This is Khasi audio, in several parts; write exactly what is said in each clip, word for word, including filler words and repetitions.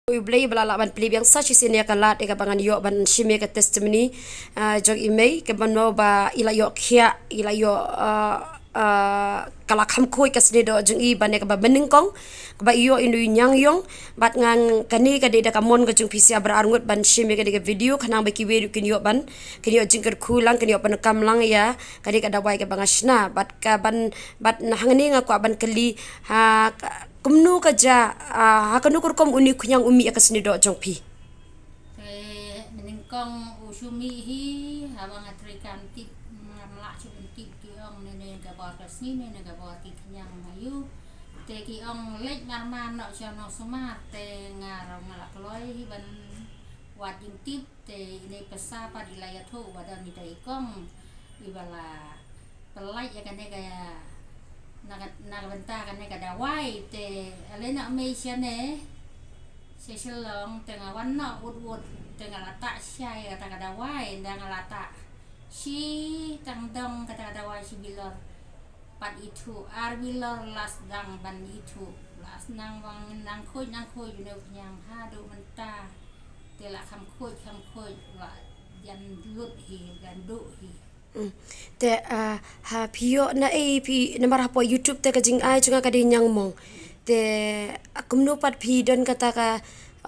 U Blei ba la lah ban plie biang sa shisien ïa ka lad ïa kaba ngan ïoh ban shim ïa ka testimony, ah, jong i mei, kaba nang ba i la ïoh khiah, i la ïoh, ah, ah, ka la kham khuid ka snieh doh jong i ban ïa kaba mynnyngkong, kaba i ïoh i nongñiang ïong, bad ngan kane ka dei da ka mon ka jong phi sha baroh arngut ban shim ïa kane ka video, khnang ba kiwei ruh kin ïoh ban, kin ïoh jingkyrkhu lang, kin ïoh pyndonkam lang ïa kane ka dawai kaba nga shna, bad kaban, bad na hangne nga kwah ban kylli, ha, ka, kumno ka jia, ah, ha kano ka rukom une u khñiang u mih ïa ka snieh doh jong phi? Te mynnyngkong u shu mih hi, haba nga trei kam tip, ngam lah shuh ban tip ki ong ne ne ka bor ka sngi ne ne ka bor ki khñiang ha ïu. Te ki ong leit marmar noh sha Nongsumar, te nga ruh nga la kloi hi ban wad jingtip, te ine pisa pat i la ïathuh ba don ita i kong iba la pynlait ïa kane ka, na ka, na ka bynta kane ka dawai, te ale na mei shane sha Shillong, te nga wan noh wut wut, te nga la tah shai kata ka dawai, da nga la tah shi tang dong kata ka dawai shi bilor. Pat ithuh ar bilor la sdang ban ithuh, la sdang ban nang khuid nang khuid une u khñiang haduh mynta. Te la kham khuid kham khuid la jan lut hi, jan duh hi. Mm. Te, ah, ha phi ïoh na ei phi namar hapoh YouTube te ka jingai jong nga ka dei Ñiangmong. Te, ah, kumno pat phi don kata ka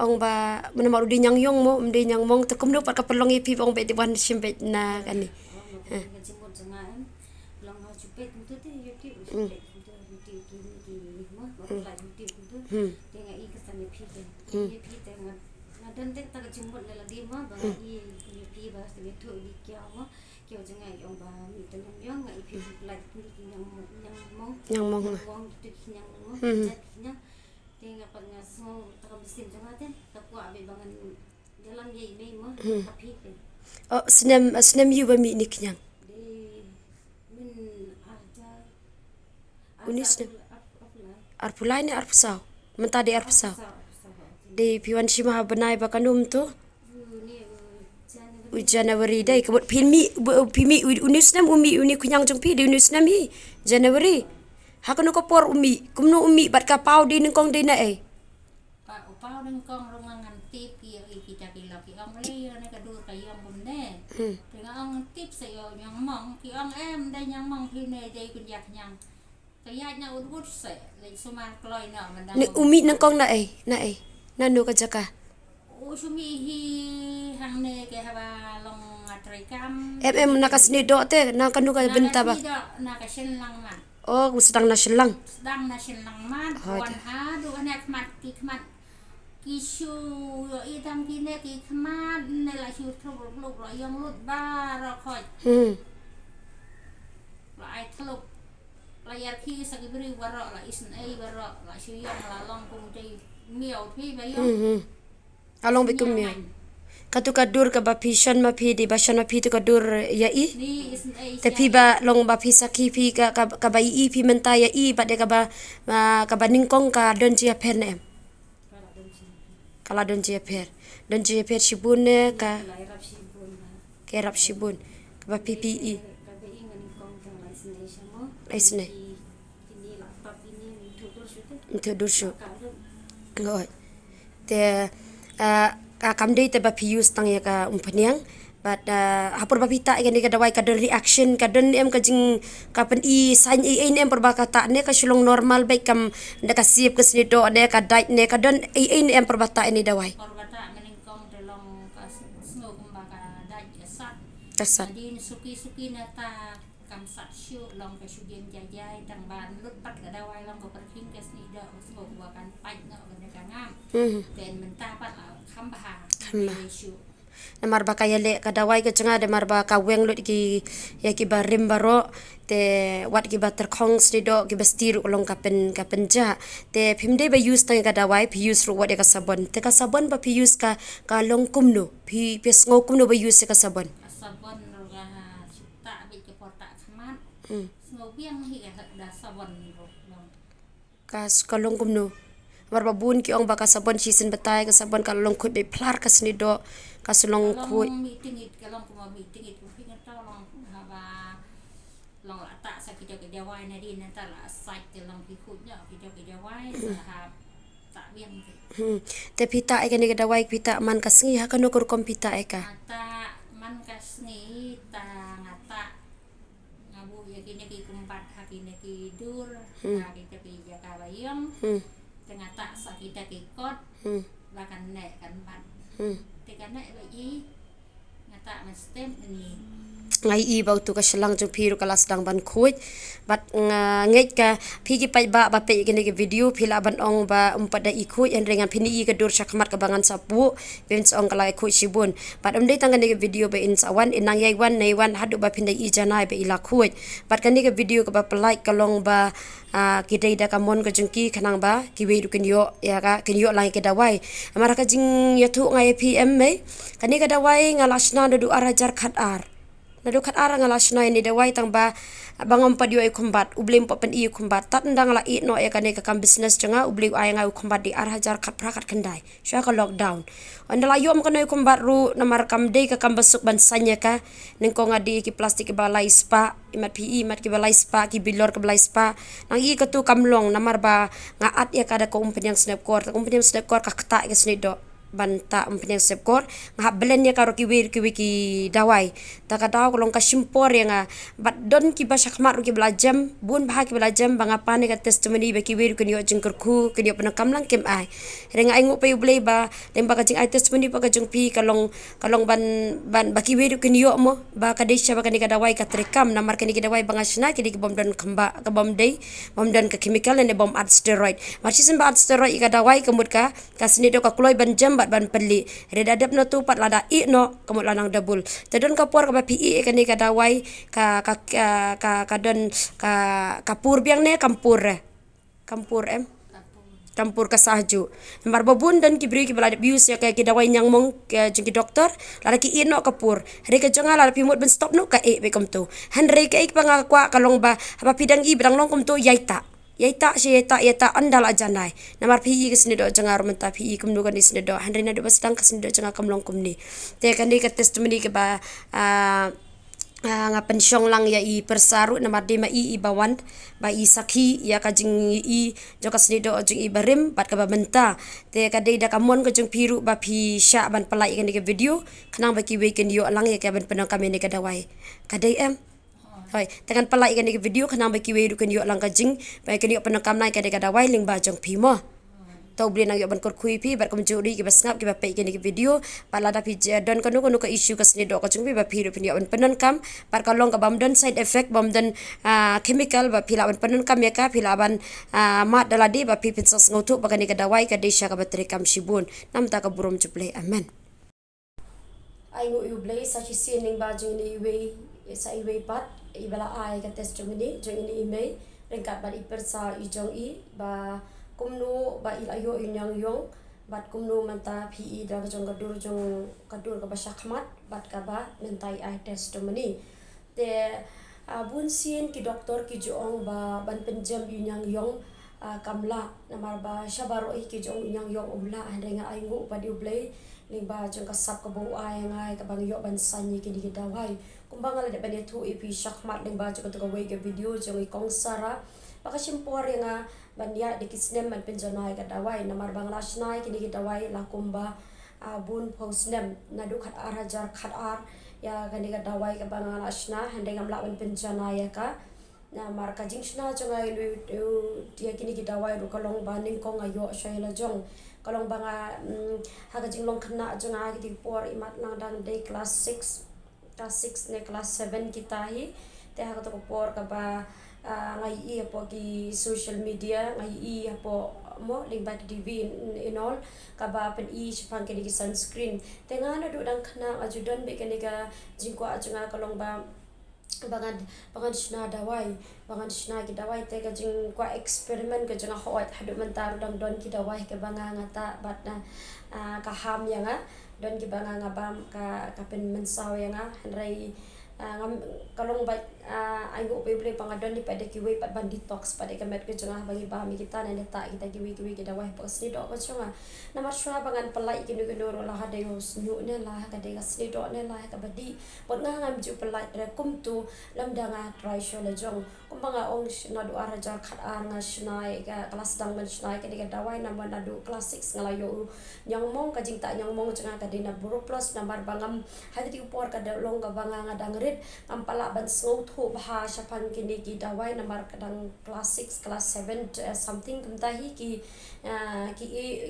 ong ba namar u dei Ñiangïong mo, um dei Ñiangmong, te kumno pat ka pynlong ïa phi ba ong ba dei wan shim beit na kane. Ong ba ka jingmut jong nga em. Long ha shu peit kumtu te YouTube shu peit kumtu, YouTube ki ni ki mo, ba ka la YouTube kumtu. Te nga i ka san ïa phi te. Ïa phi te nga, nga don te ta ka jingmut na lade mo ba nga i ïa phi ba sa ïathuh ïa ki kiaw mo. Kiaw jong nga i ong ba mih ta Ñiangïong, nga i phi phi pynlait ki ni ki Ñiangmong, Ñiangmong. Ñiangmong. Ñiangmong kitu ki khñiang mo. Jait ki khñiang. Te nga pat nga sngew ta ka mynsiem jong nga te ka kwah beit ba ngan ïalam ïa i mei mo ha phi te. Oh, snem, snem ïu ba mih ine i khñiang? Dei min ar hajar, une u snem arphew lai ne arphew saw? Mynta dei arphew saw. Dei phi wan shim ha bnai ba kano mynta? U January dei ka mut phi mih, phi mih une u snem u mih une u khñiang jong phi dei une u snem hi January. Ha kano ka por u mih, kumno u mih bad ka paw dei nyngkong dei na ei? Pat u paw nyngkong ruh nga ngam tip ki ïa ki kita ki lok ki ong lei ïa ne ka dur ka ïong kumne. Te nga ong tip sa ïa u Ñiangmong, ki ong em dei Ñiangmong phi ne dei kun ïa khñiang. Ka ïaid na ut wut se leit sumar kloi na mandang. Ne u mih nyngkong na ei, na ei? Na no ka jaka? U shu mih hi hangne ke haba long nga trei kam. Em em na ka snieh doh te na kano ka bynta ba? Na ka snieh doh, na ka Shillong mat. Oh, u sdang na Shillong. Sdang na Shillong mat. Wan haduh ne khmat ki khmat. Ki shu ïoh i tam kine ki khmat ne la shu thlup thlup la ïong lut baroh khoit. Hmm. La ai thlup. La ïar ki sa ki briew baroh la isynei baroh la shu ïong la long kum dei miaw phi ba ïong. Hmm, hmm. La long beit kum miaw. Katu ka dur kaba phi shon ma phi dei ba shon ma phi tu ka dur ïa i. Te phi ba long ba phi sakhi phi ka, ka, kaba i i phi mynta ïa i bad dei kaba, ah, kaba nyngkong ka don jingïapher ne em? Ka la don jingïapher. Don jingïapher shibun ne ka. Ka ïarap shibun. Kaba phi phi i. Ai sne. Ym tip dur shuh. Ngoi. Te, ah, ka kam dei te ba phi use tang ïa ka umphniang. Bad, ah, ha por ba phi tah ïa kane ka dawai ka don reaction, ka don em ka jing, ka pyni sign ei ei ne em por ba ka tah ne ka shu long normal beit kam da ka sip ka snieh doh ne ka dait ne ka don ei ei ne em por ba tah ïa kane dawai? Por ba tah mynnyngkong te long ka sngew kumba ka dait ka sat. Ka sat. Hadien suki suki na ta kam sat shuh long ka shu jin jai jai tang ban lut pat ka dawai long ka pyrkhing ka snieh doh ka sngew kumba kan pait noh ban ka ngam. Hmm. Te mynta pat la kham bha. Kham bha. Shuh. Namar ba ka ïaleh ka dawai ka jong nga, namar ba ka weng lut ki, ïa kiba rim baroh, te wat kiba tyrkhong snieh doh kiba sdih ruh long ka pyn, ka pynjah. Te phim dei ba use tang ïa ka dawai, phi use ruh wat ïa ka sabon. Te ka sabon ba phi use ka, ka long kumno? Phi, phi sngew kumno ba use ïa ka sabon? Ka sabon ruh ka shu tah beit ka por tah khmat. Hmm. Sngew biang hi ka da sabon ruh long. Ka s-, ka long kumno? Namar ba bun ki ong ba ka sabon shisien batai, ka sabon ka long khuid beit phlar ka snieh doh, ka shu long khuid. Ka long mih tyngit, ka long kumba mih tyngit, kumba phi ngam tip long haba long la tah sa kita ki dawai na dien nangta la sait te long phi khuid noh kita ki dawai sa hap. Hmm. Te phi tah ïa kane ka dawai, phi tah man ka sngi, ha kano ka rukom phi tah ïa ka? Nga tah man ka sngi, ta nga tah, nga buh ïa kine ki kumbat ha kine ki dur, hmm, ha kita ki jaka ba ïong. Hmm. Te nga tah sa kita ki kot, hmm, ba kan neh kan bat. Hmm. Te kan neh ba i Nga i ba uto ka shyllangh jong phi ruh ka la sdang ban khuid. Bad nga ngeit ka phi ki paidbah ba peit ïa kane ka video phi lah ban ong ba ym pat da i khuid, hynrei ngan phin i ka dur shakhmat kaba ngan sa buh, phin sa ong ka la khuid shibun. Bad ym dei tang kane ka video ba in sa wan, in nang ïai wan, nai wan haduh ba phin da i janai ba i la khuid. Bad kane ka video kaba pynlait ka long ba ah, ki dei da ka mon ka jong ki khnang ba kiwei ruh kin ïoh ïa ka, kin ïoh lang ïa ka dawai. Namar ka jingïathuh nga ïa phi em mei, kane ka dawai nga la shna naduh ar hajar khatar. Naduh khatar nga la shna ïa kane ka dawai tang ba, ba ngam pat ïoh ïa u khumbat, U Blei um pat pyn-i ïa u khumbat. Tad ynda nga la ïeh noh ïa kane ka kam business jong nga, U Blei u ai nga u khumbat dei ar hajar khatphra khatkhyndai. Shuwa ka lockdown. Ynda la ïoh mynno ïa u khumbat ruh namar kam dei ka kam ba suk ban saiñ ïa ka. Nyngkong nga die ki plastik kiba lai spah, imat phi i, imat kiba lai spah, ki bilor kiba lai spah. Nang i katu kam long namar ba nga at ïa ka da ka umphniang snep kor, ka umphniang snep kor ka ktah ïa ka snieh doh. Ban tah umphniang snep kor, nga hap blend ïa ka ruh kiwei ruh kiwei ki dawai. Ta ka daw ka long ka shim por ïa nga. Bad don kiba shakhmat ruh kiba la jem, bun bha kiba la jem, ba nga pan ïa ka testimony ba kiwei ruh kin ïoh jingkyrkhu, kin ïoh pyndonkam lang kim ai. Hynrei nga ainguh pa ïa U Blei ba lyngba ka jingai testimony pa ka jong phi ka long, ka long ban, ban ba kiwei ruh kin ïoh mo, ba ka dei sha ba kane ka dawai ka treikam, namar kane ka dawai ba nga shna ki dei ki bym don khamba, ka bym dei, bym don ka chemical ne bym add steroid. Mar shisien ba add steroid ïa ka dawai ka mut ka, ka snieh doh ka kloi ban jem bad ban pynlieh. Hynrei da dep na tu pat lada ïeh noh ka mut la nang double. Te don ka por kaba phi ïeh ïa kane ka dawai ka, ka, ka, ka, ka don ka, ka pur biang ne kam pur re. Kam pur em? Kam pur ka sah juh. Namar ba bun don ki briew kiba la dep use ïa ka, ki dawai ñiangmong ka jong ki doktor, lada ki ïeh noh ka pur. Hynrei ka jong nga lada phi mut ban stop noh ka ïeh beit kumto. Hynrei kaei kaba nga kwah ka long ba haba phi dang i ba dang long kumto ïai tah. Ïai tah shi ïai tah ïai tah ynda la janai. Namar phi i ka snieh doh jong nga ruh mynta phi i kumno kane ka snieh doh. Hynrei naduh ba sdang ka snieh doh jong nga kam long kumne. Te kane ka testimony kaba, ah, ah, nga pynshong lang ïa i pyrsa ruh namar dei ma i iba wan ba i sakhi ïa ka jing i jong ka snieh doh jong i barim bad kaba mynta. Te ka dei da ka mon ka jong phi ruh ba phi shah ban pynlait ïa kane ka video khnang ba kiwei kin ïoh lang ïa ka ban pyndonkam ïa kane ka dawai. Ka dei em? Hoi, te ngan pynlait ïa kane ka video khnang ba kiwei ruh kin ïoh lang ka jing, ba kin ïoh pyndonkam na ïa kane ka dawai lyngba jong phi mo. To U Blei nang ïoh ban kyrkhu ïa phi bad kumjuh ruh kiba sngap kiba peit ïa kane ka video. Bad lada phi, eh, don kano kano ka issue ka snieh doh ka jong phi ba phi ruh phin ïoh ban pyndonkam. Bad ka long ka bym don side effect, bym don, ah, chemical, ba phi lah ban pyndonkam ïa ka, phi lah ban, ah, mad da lade ba phi phin sa sngewthuh ba kane ka dawai ka dei sha kaba treikam shibun. Namar ka burom jong U Blei. Amen. Ainguh ïa U Blei sa shisien lyngba jong ine iwei, sa iwei pat iba la ai ka testimony jong ine i mei ryngkat bad i pyrsa i jong i ba kumno ba i la ïoh ïa u ñiangïong bad kumno mynta phi i da ka jong ka dur jong ka dur kaba shakhmat bad kaba mynta i ai testimony. Te, ah, bun sien ki doktor ki ju ong ba ban pynjem ïa u ñiangïong, ah, kam lah namar ba sha baroh hi ki ju ong u ñiangïong um lah, hynrei nga ainguh pat ïa U Blei lyngba jong ka sap kaba u ai ïa nga kaba nga ïoh ban saiñ ïa kine ki dawai. Kumba nga la dep ban ïathuh ïa phi shakhmat lyngba jong katu kawei ka video jong i Kong Sara ba ka shim por ïa nga ban ïaid da ki snem ban pynjanai ïa ka dawai namar ba nga la shna ïa kine ki dawai la kumba, ah, bun phew snem, naduh khatar hajar khatar ïa kane ka dawai kaba nga la shna, hynrei ngam lah ban pynjanai ïa ka. Namar ka jingshna jong nga ïa kine ki dawai ruh ka long ba nyngkong nga ïoh shuwa ïa la jong. Ka long ba nga, mm, ha ka jinglong khynnah jong nga ha kiti ki por imat nga dang dei class six, class six ne class seven kita hi. Te ha katu ka por kaba, ah, nga ïohi hapoh ki social media, nga ïohi hapoh mo lyngba ki T V and all, kaba pyni shaphang kine ki sunscreen. Te nga naduh dang khynnah nga ju don beit kane ka jingkwah jong nga ka long ba ba ngan, ba ngan shna dawai, ba ngan shna ki dawai, te ka jingkwah experiment ka jong nga hooid haduh mynta ruh dang don ki dawai kiba nga nga tah bad na, ah, ka ham ïa nga, don kiba nga nga bam ka, ka pynmynsaw ïa nga, hynrei, ah, ngam, ka long ba, ah, ainguh pa U Blei ba nga don hi pat da kiwei pat ban detox pat da ka met ka jong nga ba ngi bam ïa kita ne da tah kita kiwei kiwei ki dawai hapoh ka snieh doh ka jong nga. Namar shuwa ba ngan pynlait kino kino ruh la ka dei u snieh ne la ka dei ka snieh doh ne la kaba dih. Bad nga ngam ju pynlait re kumtu lymda nga try shuwa la jong. Kumba nga ong, naduh ar hajar khat ar nga shna ïa ka, ka la sdang ban shna ïa kane ka dawai namar naduh klas six nga la ïoh u ñiangmong. Ka jingtah ñiangmong jong nga ka dei na Boroplus namar ba ngam, ha kata ka por ka dei long kaba nga, nga dang rit, ngam pat lah ban sngewthuh bha shaphang kine ki dawai namar ka dang klas six, klas seven, eh, something kumta hi ki, eh, ki,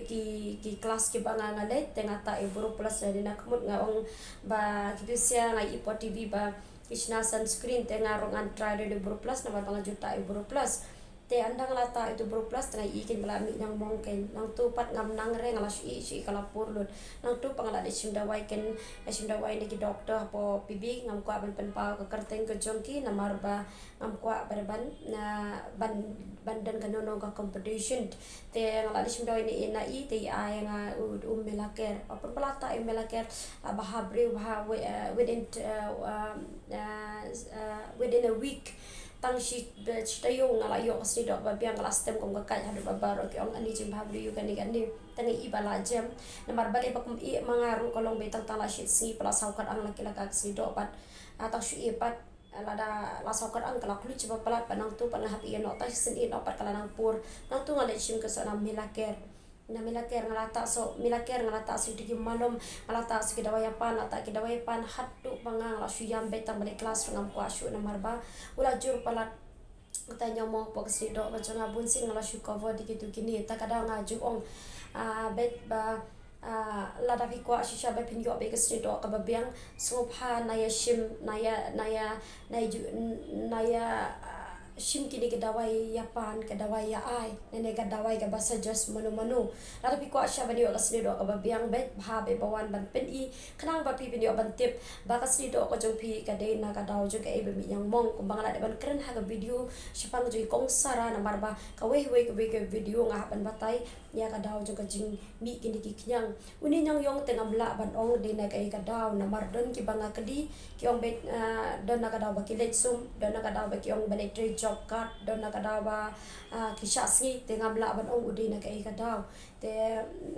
ki, ki klas kiba nga, nga leit, te nga tah ïa u Boroplus. Te na ka mut nga ong ba ki pisa nga i poi T V ba ki shna sunscreen, te nga ruh ngan try ïa u Boroplus namar ba nga ju tah ïa u Boroplus. Te ynda nga la tah ïa u Boroplus te nga i kein ba la mih ñiangmong kein. Nangtu pat ngam nang re, nga la shu i, shu i ka la pur lut. Nangtu pat nga la leit shim dawai kein, la shim dawai na ki doktor hapoh P B, ngam kwah ban pynpaw ka kyrteng ka jong ki namar ba ngam kwah ba ban, na, ban, ban don kano kano ka competition. Te nga la leit shim dawai na i, na i, te i ai ïa nga u, u Melacare. Hapdeng ba la tah ïa u Melacare, la bha briew bha wi-, eh, within, eh, um, eh, eh, within a week. Tang shi, ba, shi taïew nga la ïoh ka snieh doh ba biang, nga la stem kum ka kait haduh ba baroh ki ong ani jingbha briew kane kane. Te nga i ba la jem. Namar balei ba kum i ma nga ruh ka long ba tang tang la shit sngi pat la saw kyrang la ki la ka snieh doh pat. Ah, tang shu i pat. Lada la saw kyrang ka la khluit sha ba palat, ba nangtu pat nga hap ïeh noh, tang shisien ïeh noh pat ka la nang pur. Nangtu nga leit shim ka shuh na Melacare. Na Melacare nga la tah shuh, Melacare nga la tah shuh ïa ki malom, nga la tah shuh ki dawai Japan, la tah ki dawai Japan, haduh ba nga, nga la shu ïam beit, tang ba leit klas ruh ngam kwah shuh namar ba u la jur palat. Kata ñiangmong hapoh ka snieh doh ka jong nga, bunsien nga la shu cover da kitu kine. Ta ka daw nga ju ong, ah, beit ba, ah, lada phi kwah shisha ba phin ïoh beit ka snieh doh kaba biang, sngewbha na ïa shim, na ïa, na ïa, na ïa ju, na ïa, ah, shim kine ki dawai Japan, ka dawai ïa ai, ne, ne ka dawai kaba suggest mano mano. Lada phi kwah shisha ban ïoh ka snieh doh kaba biang, beit bha beit ba wan ban pyni, khnang ba phi phin ïoh ban tip ba ka snieh doh ka jong phi ka dei na ka daw jong kaei ba mih ñiangmong. Kumba nga la dep ban kren ha ka video shaphang jong i Kong Sara, namar ba kawei kawei kawei ka video nga hap ban batai ïa ka daw jong ka jingmih kine ki khñiang. Une ñiangïong te ngam lah ban ong dei na kaei ka daw, namar don kiba nga kylli ki ong beit, ah, don na ka daw ba ki leit sum, don na ka daw ba ki ong ba leit trei job card, don na ka daw ba, ah, ki shah sngi, te ngam lah ban ong u dei na kaei ka daw. Te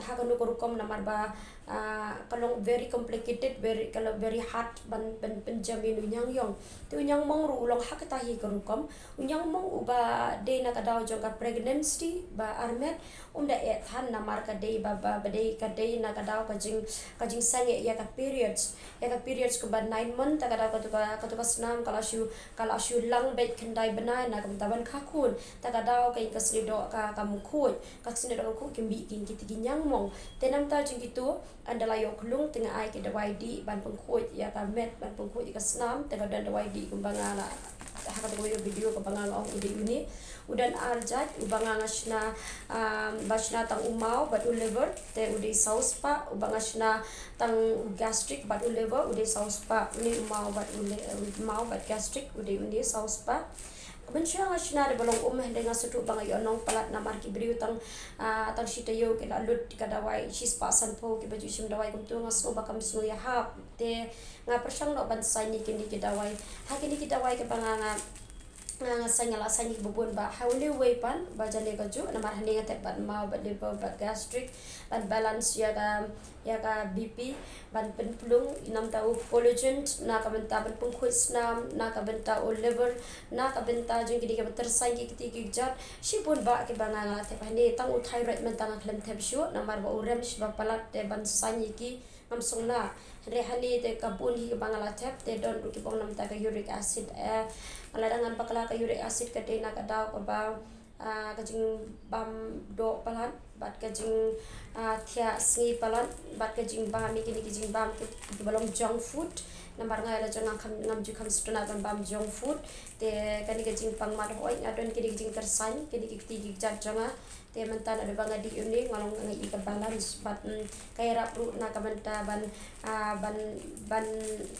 ha kano ka rukom namar ba, ah, ka long very complicated, very, ka long very hard ban, ban pynjem ïa u ñiangïong. Te u ñiangmong ruh u long ha kata hi ka rukom. U ñiangmong uba dei na ka daw jong ka pregnancy ba armet, um da eh than namar ka dei ba, ba, ba dei, ka dei na ka daw ka jing, ka jingsangeh ïa ka periods. Ïa ka periods kumba nine month, ta ka daw katu ka, katu ka snam ka la shu, ka la shu lang beit khyndai bnai na ka bynta ban kha khun. Ta ka daw ka, ka snieh doh ka, kam khuid. Ka snieh doh ka khuid, ki mih ki, ki, ki ñiangmong. Te namar ta jong kitu, ynda la ïoh khlung te nga ai ki dawai dih ban pynkhuid ïa ka met, ban pynkhuid ïa ka snam, te ka don dawai dih kumba nga la, ha kata ka video kaba nga ong u dei une. U don ar jait, uba nga, nga shna, um, ba shna tang u maw bad u liver, te u dei saw spah, uba nga shna tang u gastric bad u liver, u dei saw spah, une u maw bad u li-, u maw bad gastric, u dei une saw spah. Mynshuwa nga shna da ba long um, hynrei nga sngewthuh ba nga ïoh nong palat namar ki briew tang, ah, tang shi taïew ki la lut ka dawai, shi spah sanphew kiba ju shim dawai, kumtu nga sngew ba kam sngew ïahap. Te nga pyrshang noh ban sign ïa kine ki dawai. Ha kine ki dawai kiba nga, nga, nga, nga sign, nga la sign ïa kiba bun bha. Ha une uwei pat, ba jani kajuh, namar hangne nga tep bad maw, bad liver, bad gastric, ban balance ïa ka, ïa ka B P, ban pynplung, namar ta u collagen, na ka bynta ban pynkhuid snam, na ka bynta u liver, na ka bynta jong kine kiba tyrsain ki kti ki kjat, shibun bha kiba nga, nga la tep hangne, tang u thyroid mynta nga khlem tep shuh, namar ba u rem shiba palat te ban sign ïa ki, ngam sngewlah. Hynrei hangne te ka bun hi kaba nga la tep, te don ruh kiba ong namar ta ka uric acid, eh, lada ngan bakla ka uric acid ka dei na ka daw kaba, ah, ka jingbam doh palat, bad ka jing, ah, thiah sngi palat, bad ka jingbam ïa kine ki jingbam ki, kiba long junk food. Namar nga la jong nga kham, ngam ju kham sngewtynnat ban bam junk food. Te kane ka jingpang mat hoi, nga don kine ki jingtyrsain, kine ki kti ki kjat jong nga. Te mynta naduh ba nga dih une, nga long nga ïoh ka balance, bad, mm, ka ïarap ruh na ka bynta ban, ah, ban, ban,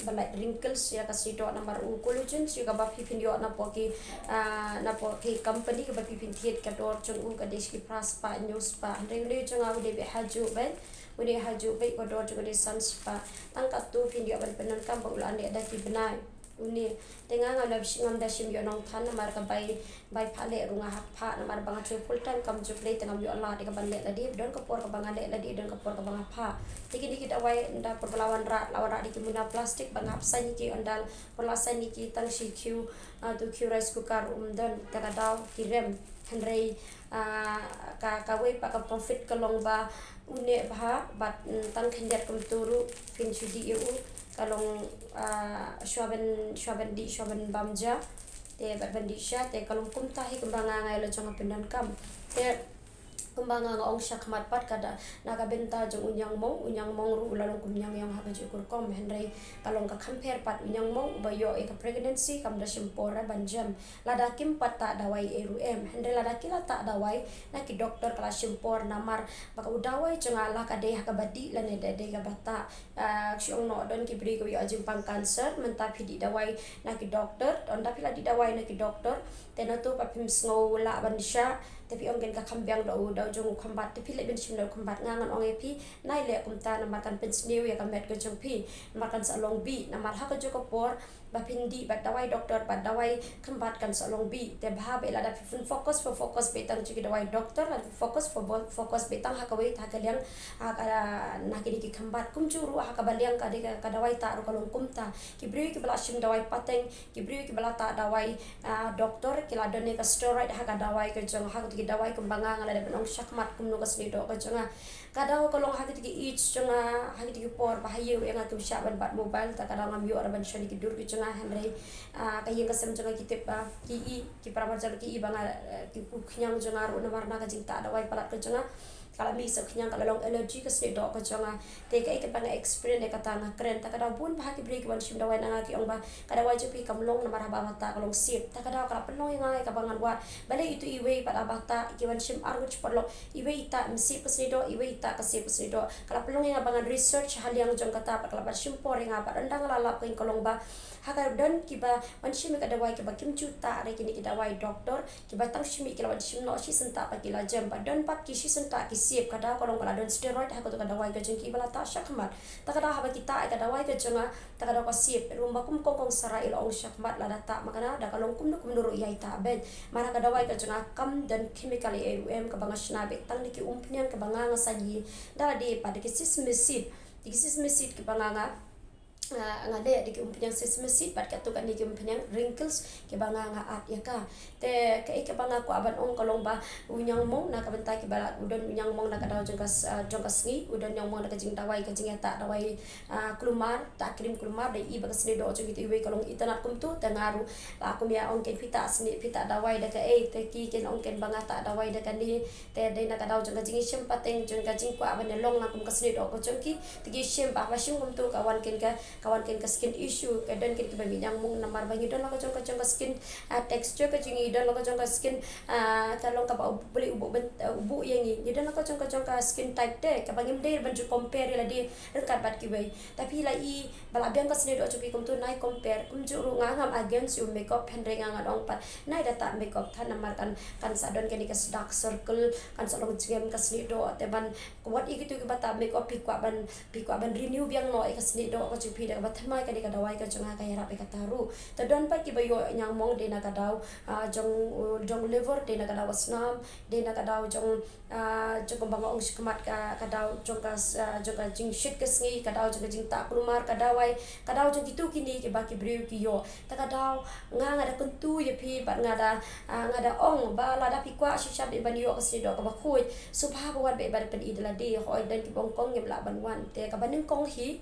ban lait wrinkles ïa ka snieh doh namar u collagen, shu kaba phi phin ïoh napoh ki, ah, napoh ki company kaba phi phin thied ka dor jong u ka dei shi phra spah, hynñiew spah. Hynrei une jong nga u dei beit hajuh beit, u dei hajuh beit, ka dor jong u dei san spah. Tang katto phin ïoh ban pyndonkam ba u la neh da ki bnai. Une te nga ngam da shim, ngam da shim ïoh nongthan namar ka bai, bai phah leh ruh nga hap phah namar ba nga trei full time kam ju plie te ngam ïoh lad ïa ka ban leh lade, don ka por kaba nga leh lade, don ka por kaba nga phah. Te kine ki dawai ynda por ba la wanrah, la wanrah da ki muna plastik ba nga hap saiñ ïa ki, ynda por la saiñ ïa ki tang shi kiew, ah, tu kiew rice cooker um don, te ka daw ki rem. Hynrei, ah, ka, kawei pat ka profit ka long ba u neh bha bad, mm, tang khyndiat kumtu ruh phin shu dih ïa u, ka long, ah, shuwa ban, shuwa ban dih, shuwa ban bam ja. Te bad ban dih sha te ka long kumta hi kumba nga, nga ïa la jong nga pyndonkam. Te kumba nga, nga ong shakhmat pat ka da na ka bynta jong u ñiangmong, u ñiangmong ruh u la long kum ñiangïong ha kajuh ka rukom, hynrei ka long ka compare pat u ñiangmong uba ïoh ïa ka pregnancy kam da shim por ban jem. Lada kim pat tah dawai ei ruh em, hynrei lada ki la tah dawai na ki doktor ka la shim por namar ba ka u dawai jong nga la ka dei ha kaba dih lane dei, dei kaba tah. Ah, shu ong noh don ki briew kiba ïoh jingpang cancer, mynta phi dih dawai na ki doktor, ynda phi la dih dawai na ki doktor te nato pat phim sngew lah ban shah, te phi ong kin ka kham biang da u, da u jong u khambat, te phi leh ban shim da u khambat. Nga ngan ong ïa phi, nai leh kumta namar kan pynsniew ïa ka met ka jong phi, namar kan sa long bih, namar ha kajuh ka por ba phin dih bad dawai doktor bad dawai khambat kan sa long bih. Te bha ba lada phi phin focus, phin focus beit tang jong ki dawai doktor, lada phi focus, phin focus beit tang ha kawei, ha ka liang, ha ka, na kine ki khambat. Kumjuh ruh ha kaba liang ka dei ka, ka dawai tah ruh ka long kumta. Ki briew kiba la shim dawai pateng, ki briew kiba la tah dawai, ah, doktor, ki la don ïa ka steroid ha ka dawai ka jong, ha kito ki dawai kumba nga, nga la dep ban ong shakhmat kumno ka snieh doh ka jong nga. Ka daw ka long ha kito ki age jong nga, ha kito ki por ba ha ïew ïa nga kim shah ban bat mobile, ta ka daw ngam ïoh ruh ban shon ïa ki dur ki jong nga, hynrei, ah, ka ïing ka sem jong nga ki tip, ah, ki i, ki para marjan ki i ba nga, eh, ki u khñiang jong nga ruh namar na ka jingtah dawai palat ka jong nga ka la mih sa khñiang, ka la long allergy ka snieh doh ka jong nga. Te kaei kaba nga experience ïa kata nga kren, ta ka daw bun bha ki briew ki wan shim dawai na nga ki ong ba ka dawai jong phi kam long namar haba tah ka long sip. Ta ka daw ka la pynlong ïa nga ïa kaba ngan wad. Balei ito iwei pat haba tah ki wan shim arngut shi paralok, iwei i tah im sip ka snieh doh, iwei i tah ka sip ka snieh doh. Ka la pynlong ïa nga ba ngan research ha liang jong kata, bad ka la ban shim por ïa nga, bad ynda nga la lap ka long ba ha ka don kiba wan shim ïa ka dawai kiba kim ju tah re kine ki dawai doktor, kiba tang shi miet ki la wan shim noh shi senta pat ki la jem, bad don pat ki shi senta ki sip, ka daw ka long ba la don steroid ha kato ka dawai ka jong ki ba la tah shakhmat. Ta ka daw haba ki tah ïa ka dawai ka jong nga, ta ka daw ka sip, ruh ba kum kong kong Sarah i la ong shakhmat, lada tah ma kane da ka long kumno kumno ruh ïai tah beit. Namar ka dawai ka jong nga kam don chemical ei ruh em, kaba nga shna beit tang da ki umphniang kaba nga nga saiñ hi da lade pat, da ki sesame seed, da ki sesame seed kiba nga nga, ah, nga leh da ki umphniang sesame seed, bad kato kane ki umphniang wrinkles kiba nga nga add ïa ka. Te kaei kaba nga kwah ban ong ka long ba u ñiangmong na ka bynta kiba la, u don u ñiangmong na ka daw jong ka s-, ah, jong ka sngi, u don ñiangmong na ka jingdawai, ka jingïatah dawai, ah, kulmar, tah cream kulmar, da i ba ka snieh doh jong kito iwei ka long itynnad kumto. Te nga ruh la kum ïa ong kin phi tah snieh, phi tah dawai da kaei, te ki kin ong kin ba nga tah dawai da kane. Te dei na ka daw jong ka jingïashem pateng, jong ka jingkwah ban ïalong lang kum ka snieh doh ka jong ki. Te ki shim, ba ba shim kumto ka wan kin ka, ka wan kin ka skin issue, ka don kin kiba mih ñiangmong namar ba ngi don la ka jong ka, jong ka skin, ah, texture ka jong ngi, don la ka jong ka skin, ah, ka long kaba u-, balei u buh ban, ah, u buh ïa ngi. Ngi don la ka jong ka, jong ka skin type te, kaba ngim dei ban ju compare ïa lade ryngkat bad kiwei. Te phi la i ba la biang ka snieh doh jong phi kumto, nai compare. Kumjuh ruh nga ngam against ïa u makeup, hynrei nga ngan ong pat nai da tah makeup than namar kan, kan sa don kane ka dark circle, kan sa long jngai ka snieh doh, te ban ka wat i kito kiba tah makeup phi kwah ban, phi kwah ban renew biang noh ïa ka snieh doh ka jong phi da kaba thymmai kane ka dawai ka jong nga, ka ïarap ïa kata ruh. Te don pat kiba ïoh ñiangmong dei na ka daw, ah, jong, jong liver, dei na ka daw ka snam, dei na ka daw jong, ah, jong kumba nga ong shakhmat ka, ka daw jong ka s-, ah, jong ka jingshit ka sngi, ka daw jong ka jingtah kulmar, ka dawai, ka daw jong kito kine kiba ki briew ki ïoh. Ta ka daw nga, nga da kyntu ïa phi bad nga da, ah, nga da ong ba lada phi kwah shisha beit ban ïoh ka snieh doh kaba khuid, sngewbha ba wan beit ban pyni da lade. Hooid, don kiba ong kong ngim lah ban wan, te kaba nyngkong hi,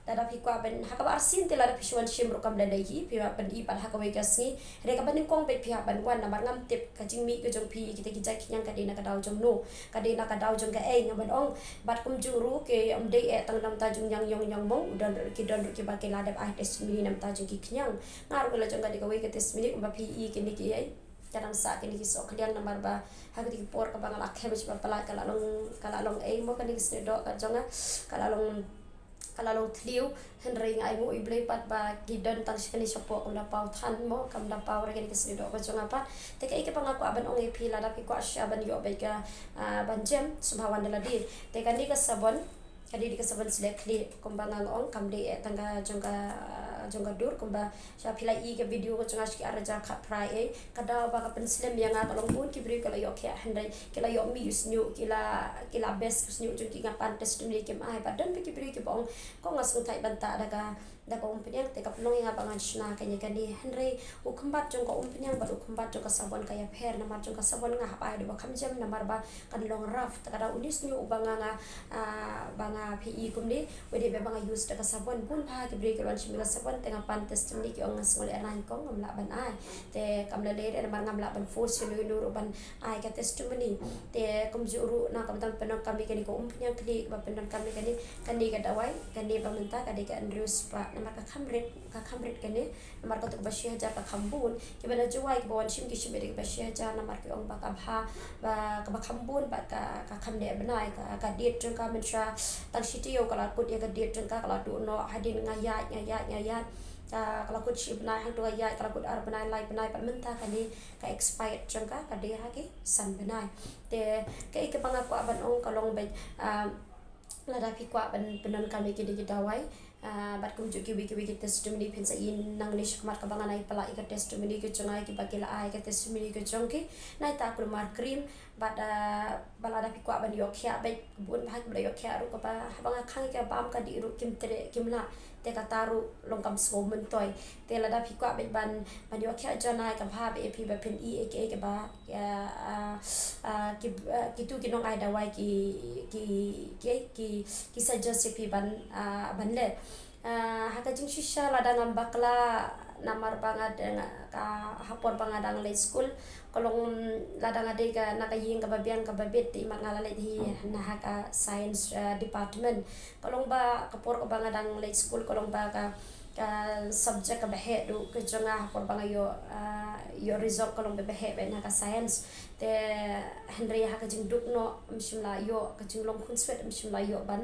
lada phi kwah ban, ha kaba arsien te lada phi shu wan shim ruh kam lei lei hi, phi hap ban pyni pat ha kawei ka sngi. Hynrei kaba nyngkong beit phi hap ban wan namar ngam tip ka jingmih ka jong phi ïa kita ki jait khñiang ka dei na ka daw jong no, ka dei na ka daw jong kaei, ngam ban ong. Bad kumjuh ruh ki ym dei eh tang na bynta jong ñiangïong ñiangmong, u don ruh, ki don ruh kiba ki la dep ai testimony na bynta jong ki khñiang. Nga ruh la jong ka dei kawei ka testimony kumba phi i kine kiei, ka dang sah kine ki sohkhliang namar ba ha kine ki por kaba nga la khem sha ba palat ka la long, ka la long ei mo kane ka snieh doh ka jong nga, ka la long, ka la long thliew. Hynrei nga ainguh ïa U Blei pat ba ki don tang shi kane shapoh, kam da paw than mo, kam da paw re kane ka snieh doh ka jong nga pat. Te kaei kaba nga kwah ban ong ïa phi, lada phi kwah shisha ban ïoh beit ka, ah, ban jem, sngewbha wan da lade. Te kane ka sabon ka dei, dei ka sabon slek khlieh, kumba nga ong, kam dei eh tang ka jong ka, ah, jong ka dur, kumba sha phi la i ka video ka jong nga sha ki ar hajar khatphra, eh, ka daw ba ka pynslem ïa nga ka long bun ki briew ki la ïoh khiah hynrei ki la ïoh mih u shñiuh, ki la, ki la best u shñiuh jong ki, nga pan testimony kim ai. Bad don bha ki briew kiba ong, ko nga sngewthuh ban tah da ka, da ka umphniang, te ka pynlong ïa nga ba ngan shna kane kane. Hynrei u khymbat jong ka umphniang bad u khymbat jong ka sabon ka ïapher, namar jong ka sabon nga hap ai da ba kham jem namar ba kan long rough. Te ka daw une u shñiuh uba nga, nga, ah, ba nga phi i kumne, u dei ba nga use da ka sabon. Bun bha ki briew ki la wan shim ïa ka sabon, te nga pan testimony ki ong nga sngewlehrain kong, ngam lah ban ai. Te kam lei lei re namar ngam lah ban force ïano ïano ruh ban ai ka testimony. Te kumjuh ruh na ka bynta pyndonkam ïa kane ka umphniang khlieh, ba pyndonkam ïa kane, kane ka dawai, kane ba mynta ka dei ka hynriew spah, namar ka kham rit, ka kham rit kane, namar kato kaba shi hajar ka kham bun. Kiba na Jowai kiba wan shim ki shim ïa kaba shi hajar namar ki ong ba ka bha, ba kaba kham bun, ba ka, ka kham neh bnai, ka, ka date jong ka mynshuwa tang shi taïew ka la kut ïa ka date jong ka, ka la duh noh, hadien nga ïaid, nga ïaid, nga ïaid. Ka, ka la kut shi bnai, hangto nga ïaid, ka la kut ar bnai, lai bnai, bad mynta kane ka expired jong ka ka dei ha ki san bnai. Te kaei kaba nga kwah ban ong ka long ba, ah, lada phi kwah ban pyndonkam ïa kine ki dawai, ah, bad kumjuh kiwei kiwei ki testimony phin sa i nangne shakhmat kaba ngan ai palat ïa ka testimony ka jong nga, kiba ki la ai ka testimony ka jong ki. Nai ta kulmar cream, bad, ah, ba lada phi kwah ban ïoh khiah, bad bun bha kiba la ïoh khiah ruh, kaba haba nga khang ïa ka bam ka dih ruh kim treh, kim lah. Te kata ruh long kam sngewmyntoi. Te lada phi kwah bad ban, ban ïoh khiah janai, ka bha bad ïa phi ba phin i ïa kiei kiba, ïa, ah, ah, ki, ah, kitu ki nong ai dawai ki, ki, ki, ki, ki suggest ïa phi ban, ah, ban leh. Ah, ha ka jingshisha lada ngam bakla namar ba nga dang, ka ha por ba nga dang leit skul, ka long lada nga dei ka na ka ïing kaba biang kaba bit, te imat nga la leit hi na ha ka science, ah, department. Ka long ba ka por kaba nga dang leit skul, ka long ba ka, ka subject kaba heh duh ka jong nga ha por ba nga ïoh, ah, ïoh result ka long ba heh bha na ka science. Te hynrei ha ka jingduk noh ym shym la ïoh, ka jinglong khunswet ym shym la ïoh ban,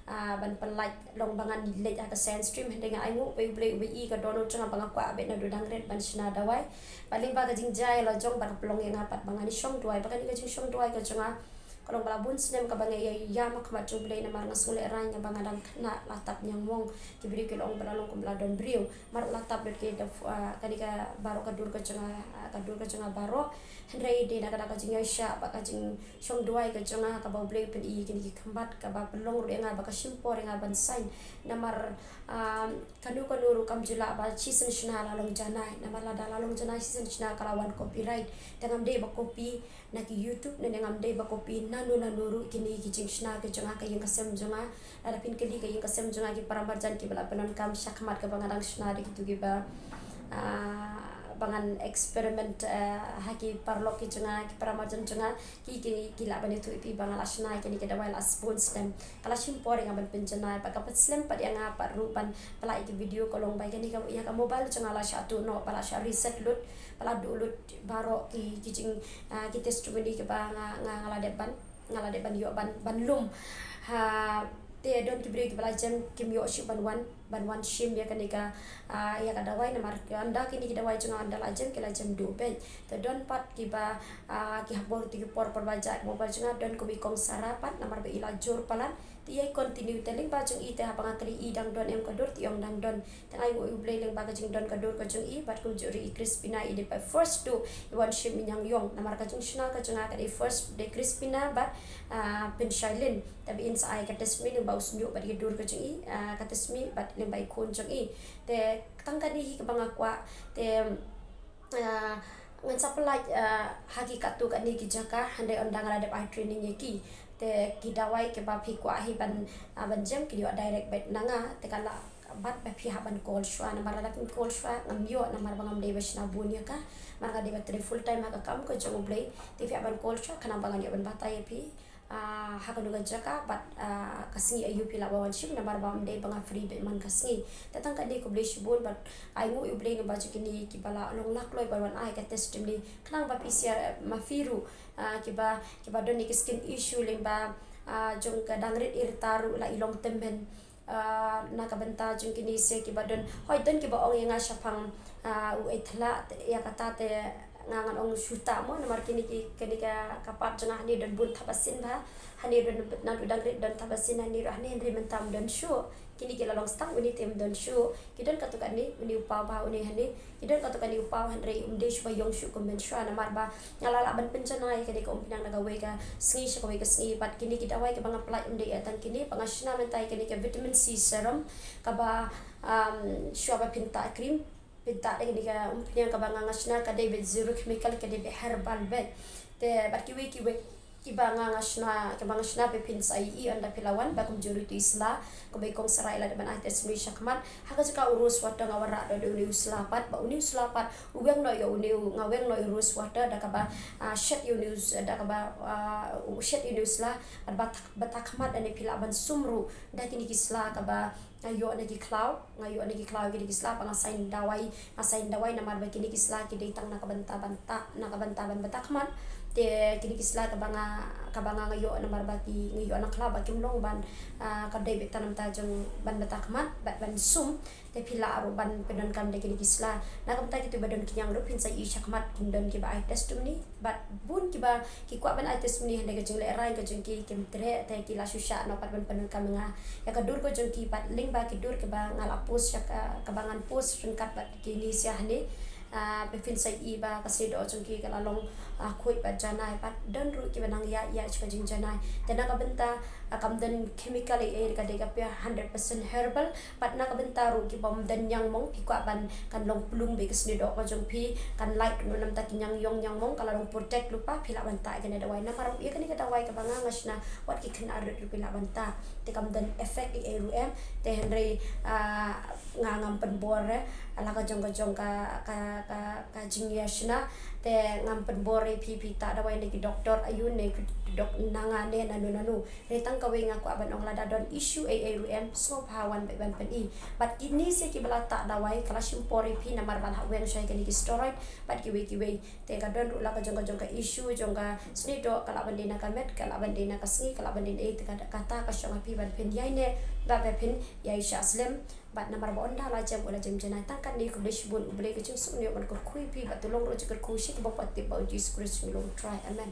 ah, ban pynlait, long ba ngan leit ha ka science stream. Hynrei nga ainguh ba U Blei uba i ka dohnud jong nga ba nga kwah bad naduh dang rit ban shna dawai. Bad lyngba ka jingjia la jong bad ka pynlong ïa nga pat ba ngan ïa shong duwai, ba kane ka jingshong duwai ka jong nga ka long ba la bun snem kaba nga ïa ïam ha khmat jong U Blei namar nga sngewlehrain nga ba nga dang khynnah la tap ñiangmong. Ki briew ki la ong ba la long kum ba la don briew. Mar la tap lut ki da, ah, kane ka baroh ka dur ka jong nga, ah, ka dur ka jong nga baroh. Hynrei dei na ka da ka jingïaishah bad ka jingshong duwai ka jong nga kaba U Blei u pyni ïa kine ki khmat, kaba pynlong ruh ïa nga ba ka shim por ïa nga ban sign. Namar, ah, kano kano ruh kam ju lah ba shisien shna la long janai. Namar lada la long janai shisien shna ka la wan copyright. Te ngam dei ba copy na ki YouTube, ne ngam dei ba copy nano nano ruh. Kine ki jingshna ki jong nga, ka ïing ka sem jong nga. Lada phin kylli ka ïing ka sem jong nga, ki paramarjan kiba la pyndonkam shakhmat kaba nga dang shna da kito kiba, ah, ba ngan experiment, ah, ha ki paralok ki jong nga, ki paramarjan jong nga, ki, ki, ki lah ban ïathuh ïa phi ba nga la shna kine ki dawai la bun snem. Ka la shim por ïa nga ban pynjanai, bad ka pynslem pat ïa nga pat ruh ban pynlait ïa ki video ka long ba kane ka, ïa ka mobile jong nga la shah tuh noh, ba la shah reset lut, ba la duh lut baroh ki, ki jing, ah, ki testimony kiba nga, nga, nga la dep ban, nga la dep ban ïoh ban, ban lum. Ha, te don ki briew kiba la jem kim ïoh shuh ban wan, ban wan shim ïa kane ka, ah, ïa ka dawai namar ynda kine ki dawai jong nga ynda la jem ki la jem duh beit. Te don pat kiba, ah, ki ha por, te ki por por ba jia ka mobile jong nga, don kawei kong Sara pat namar ba i la jur palat. Te i continue, te lyngba jong i te haba nga kylli i dang don em ka dur, te i ong dang don. Te nga ainguh ïa U Blei lyngba ka jingdon ka dur ka jong i, bad kumjuh ruh i Crispina i dei pat first to i wan shim i ñiangïong. Namar ka jingshna ka jong nga ka dei first dei Crispina bad, ah, Pynshailin. Te ba in sa ai ka testimony lyngba u shñiuh bad ka dur ka jong i, ah, ka testimony bad lyngba i khun jong i. Te tang kane hi kaba nga kwah, te ah, ngan sa pynlait, ah, ha ki katto katne ki jaka, hynrei ynda nga la dep ai training ïa ki. Te ki dawai kiba phi kwah hi ban, ah, ban jem, kin ïoh direct beit na nga. Te ka lah bad ba phi hap ban call shuwa, namar lada phim call shuwa ngam ïoh, namar ba ngam dei ba shna bun ïa ka. Namar nga dei ba trei full time ha ka kam ka jong U Blei. Te phi hap ban call shuwa khnang ba ngan ïoh ban batai ïa phi, ah, ha kano ka jaka bad, ah, ka sngi aïu phi lah ba wan shim, namar ba ym dei ba nga free beit man ka sngi. Te tang kane, khublei shibun bad ainguh ïa U Blei namar jong kine kiba la long lakloi ban wan ai ka testimony. Khnang ba phi sha, ma phi ruh, ah, kiba, kiba don ïa ki skin issue lyngba, ah, jong ka dang rit i rta ruh la i long tymmen. Ah, na ka bynta jong kine se kiba don, hooid don kiba ong ïa nga shaphang, ah, u Aithlak, ïa kata te nga ngan ong shuh ta mo, namar kine ki, kane ka, ka part jong nga hangne don bun thapasien bha. Hangne don, naduh dang rit don thapasien hangne ruh hangne, hynrei mynta ym don shuh. Kine ki la long stang uni te ym don shuh. Ki don katto katne, uni u paw bha uni hangne. Ki don katto katne u paw, hynrei um dei shuh ba ïong shuh kum mynshuwa, namar ba nga la lah ban pynjanai kane ka umphniang na kawei ka sngi sha kawei ka sngi, bad kine ki dawai kiba nga pynlait ym dei tang kine, ba nga shna mynta ïa kane ka vitamin C serum, kaba, um, shuwa ba phin tah cream, phin tah da kane ka umphniang kaba nga, nga shna ka dei beit zero chemical, ka dei beit herbal beit. Te bad kiwei kiwei kiba nga, nga shna, kiba nga shna, phi phin sa ïohi ynda phi la wan, ba kumjuh ruh ïa u sla, kumba i kong Sarah i la dep ban ai testimony shakhmat. Ha ka jaka u rose water nga wanrah noh da uni u sla pat, ba uni u sla pat u weng noh ïa uni u, nga weng noh ïa u rose water da kaba, ah, shet ïa uni u s-, da kaba, ah, u shet ïa uni u sla, bad ba tak-, ba ta khmat, lane phi lah ban sum ruh da kine ki sla kaba nga ïoh na ki khlaw, nga ïoh na ki khlaw kine ki sla, ba nga saiñ dawai, nga saiñ dawai, namar ba kine ki sla ki dei tang na ka bynta ban tah, na ka bynta ban bata khmat. Te kine ki sla kaba nga, kaba nga, nga ïoh namar ba ki, nga ïoh na khlaw ba kim long ban, ah, ka dei beit tang na bynta jong ban bata khmat bad ban sum. Te phi lah ruh ban pyndonkam da kine ki sla. Na ka bynta kito ba don khñiang ruh, phin sa ïohi shakhmat, kin don kiba ai testimony. Bad bun kiba ki kwah ban ai testimony, hynrei ka jinglehrain ka jong ki kim treh, te ki la shu shah noh pat ban pyndonkam ïa nga. Ïa ka dur ka jong ki pat, lyngba ki dur kiba nga la post sha ka, kaba ngan post ryngkat bad kine sha hangne. Ah, phi phin sa ïohi ba ka snieh doh jong ki ka la long, ah, khuid bad janai, bad don ruh kiba nang ïaid ïaid sha ka jingjanai. Te na ka bynta, ah, kam don chemical ei ei, ka dei ka pure hundred percent herbal. Bad na ka bynta ruh kiba ym don ñiangmong, phi kwah ban kan long plung beit ka snieh doh ka jong phi, kan lait kynnoh na bynta ki ñiangïong ñiangmong, ka la long protect lypa, phi lah ban tah ïa kane ka dawai. Namar ïa kane ka dawai kaba nga, nga shna wat ki khynnah rit ruh phi lah ban tah. Te kam don effect ei ei ruh em. Te hynrei, ah, nga ngam pynbor, eh, la ka jong ka jong ka, ka, ka, ka jingïashna. Te ngam pynbor ïa phi, phi tah dawai na ki doktor aïu, na ki dok-, na nga ne nano nano. Hynrei tang kawei nga kwah ban ong, lada don issue ei ei ruh em, sngewbha wan beit ban pyni. Bad kine sha kiba la tah dawai, ka la shim por ïa phi namar ba la weng shuwa ïa kine ki steroid bad kiwei kiwei. Te ka don ruh la ka jong ka jong ka issue jong ka snieh doh, ka lah ban dei na ka met, ka lah ban dei na ka sngi, ka lah ban dei na ei, te ka, kata ka shong ha phi ban phin ïai neh bad ba phin ïai shah slem. Bad namar ba ynda la jem u la jem janai. Tang katne, khublei shibun, U Blei ka jingsuk un ïoh ban kyrkhu ïa phi bad to long ruh jingkyrkhu sha kiba pat tip ba U Jisu Khrist ngi long u Trai. Amen.